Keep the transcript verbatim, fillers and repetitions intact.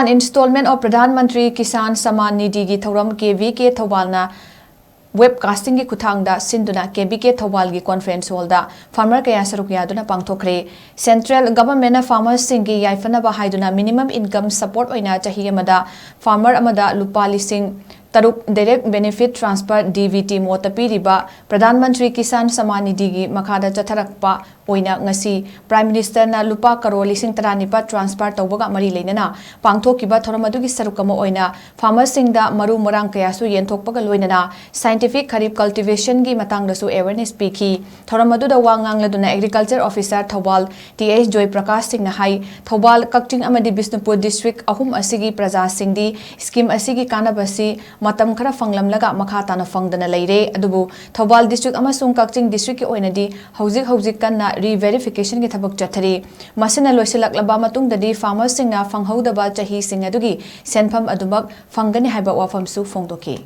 Installment of Pradhan Mantri Kisan Samman Nidhi ꯒꯤ ꯊꯧꯔꯝ ꯀꯦ V ꯀꯦ ꯊꯧꯕꯥꯜꯅ webcasting ꯒꯤ ꯈꯨꯠꯊꯥꯡꯗ ꯁꯤꯟꯗꯨꯅ ꯀꯦ ꯚꯤ ꯀꯦ ꯊꯧꯕꯥꯜꯒꯤ conference hall ꯗ farmer ꯀꯌꯥ ꯁꯔꯨꯛ ꯌꯥꯗꯨꯅ ꯄꯥꯡꯊꯣꯛꯈ꯭ꯔꯦ꯫ Central Government ꯅ farmers ꯁꯤꯡꯒꯤ ꯌꯥꯏꯐꯅꯕ ꯍꯥꯏꯗꯨꯅ minimum income support ꯑꯣꯏꯅ ꯆꯍꯤ ꯑꯃꯗ farmer ꯑꯃꯗ ꯂꯨꯄꯥ ꯂꯤꯁꯤꯡ ꯇꯔꯨꯛ direct benefit transfer, D B T ꯃꯣꯠꯇ ꯄꯤꯔꯤꯕ Pradhan Mantri Kisan Samman Nidhi ꯒꯤ ꯃꯈꯥꯗ ꯆꯠꯊꯔꯛꯄ ꯑꯣꯏꯅ ꯉꯁꯤ Prime Minister ꯅ ꯂꯨꯄꯥ ꯀꯔꯣꯔ ꯂꯤꯁꯤꯡ ꯇꯔꯥꯅꯤꯄꯥꯜ transfer ꯇꯧꯕꯒ ꯃꯔꯤ ꯂꯩꯅꯅ ꯄꯥꯡꯊꯣꯛꯈꯤꯕ ꯊꯧꯔꯝ ꯑꯗꯨꯒꯤ ꯁꯔꯨꯛ ꯑꯃ ꯑꯣꯏꯅ farmers ꯁꯤꯡꯗ ꯃꯔꯨ ꯃꯔꯥꯡ ꯀꯌꯥꯁꯨ ꯌꯦꯟꯊꯣꯛꯄꯒ ꯂꯣꯏꯅꯅ scientific Kharif cultivation ꯒꯤ ꯃꯇꯥꯡꯗꯁꯨ awareness ꯄꯤꯈꯤ꯫ ꯊꯧꯔꯝ ꯑꯗꯨꯗ ꯋꯥ ꯉꯥꯡꯂꯗꯨꯅ Agriculture Officer ꯊꯧꯕꯥꯜ ꯇꯤ ꯑꯦꯁ ꯖꯣꯏ ꯄ꯭ꯔꯀꯥꯁ ꯁꯤꯡꯅ ꯍꯥꯏ, ꯊꯧꯕꯥꯜ, ꯀꯛꯆꯤꯡ ꯑꯃꯗꯤ ꯕꯤꯁꯅꯨꯄꯨꯔ district ꯑꯍꯨꯝ ꯑꯁꯤꯒꯤ ꯄ꯭ꯔꯖꯥꯁꯤꯡꯗꯤ scheme ꯑꯁꯤꯒꯤ ꯀꯥꯟꯅꯕꯁꯤ ꯃꯇꯝ ꯈꯔ ꯐꯪꯂꯝꯂꯒ ꯃꯈꯥ ꯇꯥꯅ ꯐꯪꯗꯅ ꯂꯩꯔꯦ꯫ ꯑꯗꯨꯕꯨ ꯊꯧꯕꯥꯜ district ꯑꯃꯁꯨꯡ ꯀꯛꯆꯤꯡ district ꯀꯤ ꯑꯣꯏꯅꯗꯤ ꯍꯧꯖꯤꯛ ꯍꯧꯖꯤꯛ ꯀꯟꯅ re verification ꯒꯤ ꯊꯕꯛ ꯆꯠꯊꯔꯤ꯫ ꯃꯁꯤꯅ ꯂꯣꯏꯁꯤꯜꯂꯛꯂꯕ ꯃꯇꯨꯡꯗꯗꯤ farmers ꯁꯤꯡꯅ ꯐꯪꯍꯧꯗꯕ ꯆꯍꯤꯁꯤꯡ ꯑꯗꯨꯒꯤ ꯁꯦꯟꯐꯝ ꯑꯗꯨꯃꯛ ꯐꯪꯒꯅꯤ ꯍꯥꯏꯕ ꯋꯥꯐꯝꯁꯨ ꯐꯣꯡꯗꯣꯛꯈꯤ꯫